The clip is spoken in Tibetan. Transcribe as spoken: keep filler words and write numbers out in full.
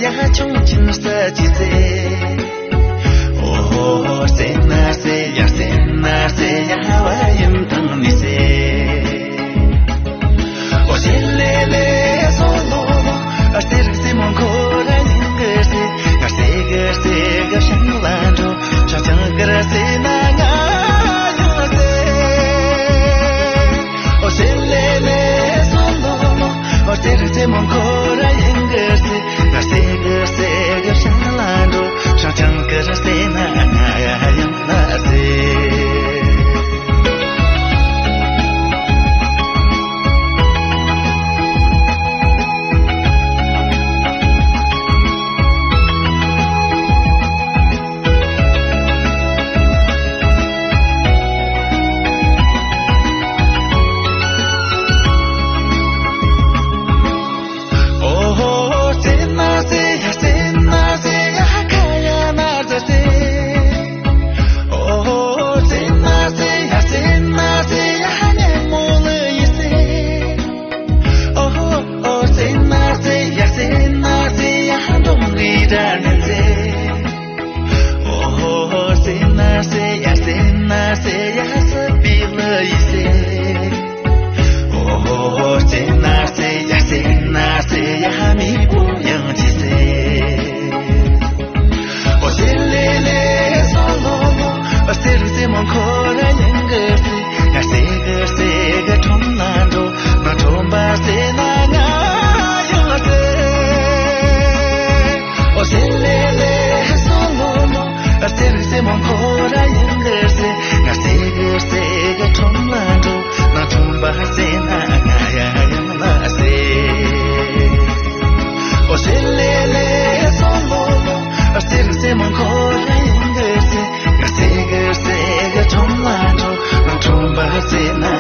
ཡ་ཆུང་ཆུང་ས་ཅི་ཟེ། ཨོ་ཧོ་ཧོ་སེ་ན་སེ་ཡ་སེ་ན་སེ་ཡ་བ་ཡིན་དང་ནི་སེ། ཨོ་སེ་ལེ་ལེ་སོ་ལོ་ལོ། ཨ་སེ་རི་སེ་མོ་ཁོ་ར་ཡིན་གི་སེ། ང་སེ་གི་སེ་གི་ཤང་ལ་འགྲོ། ཆ་ཆང་གི་ར་སེ་ན་ང་ཡོང་སེ། ཨོ་སེ་ལེ་ལེ་སོ་ལོ་ལོ། ཨོ་སེ་རི་སེ་མོ་ཁོ་ར་ཡིན་གི་སེ། ང་སེ་གི་སེ་གི་ཤང་ལ་འགྲོ། ཤང་ཆང་གི་ར་སེ་ན་ང་ཡ་ཡང་ལ་སེ། ཨོ་ཧོ་སེ་ན་སེ་ཡ་སེ་ན་སེ་ཡ་ཁ་ཡ་ན་ཟ་སེ། ཨོ་ཧོ་སེ་ན་སེ་ཡ་སེ་ན་སེ་ཡ་ཉེ་མོ་ལ་ཡི་སེ། ཨོ་ཧོ་ཨོ་སེ་ན་སེ་ཡ་སེ་ན་སེ་ཡ་འབྲོང་རི་ར་ནན་སེ། ཨོ་ཧོ་ཧོ་སེ་ན་སེ་ཡ་སེ་ན་སེ་ཡ་ས་པི་ལ་ཡི་སེ། ཨོ་ཧོ་ཧོ་སེ་ན་སེ་ཡ་སེ་ན་སེ་ཡ་མི་བུ་ཡང་ཅི་སེ། ཨོ་སེ་ལེ་ལེ་སོ་ལོ་ལོ། ཨོ་སེ་རུ་སེ་མོ་ཁོ་ར་ཡང་གི་སེ། ང་སེ་གི་སེ་གི་ཁྲོམ་ལ་འགྲོ། ང་ཁྲོམ་པ་སེ་ན་ང་ཡོང་སེ། ཨོ་སེ་ལེ་ལེ་སོ་ལོ་ལོ། ཨོ་སེ་རུ་སེ་མོ་ཁོ་ར་ཡང་གི་སེ། ང་སེ་གི་སེ་གི་ཁྲོམ་ལ་འགྲོ། ང་ཁྲོམ་པ་སེ་ན་ང་ཡ་ཡང་ལ་སེ། ཨོ་སེ་ལེ་ལེ་སོ་ལོ་ལོ། ཨོ་སེ་རུ་སེ་མོ་ཁོ་ར་ཡང་གི་སེ། ང་སེ་གི་སེ་གི་ཁྲོམ་ལ་འགྲོ། ང་ཁྲོམ་པ་སེ་ན་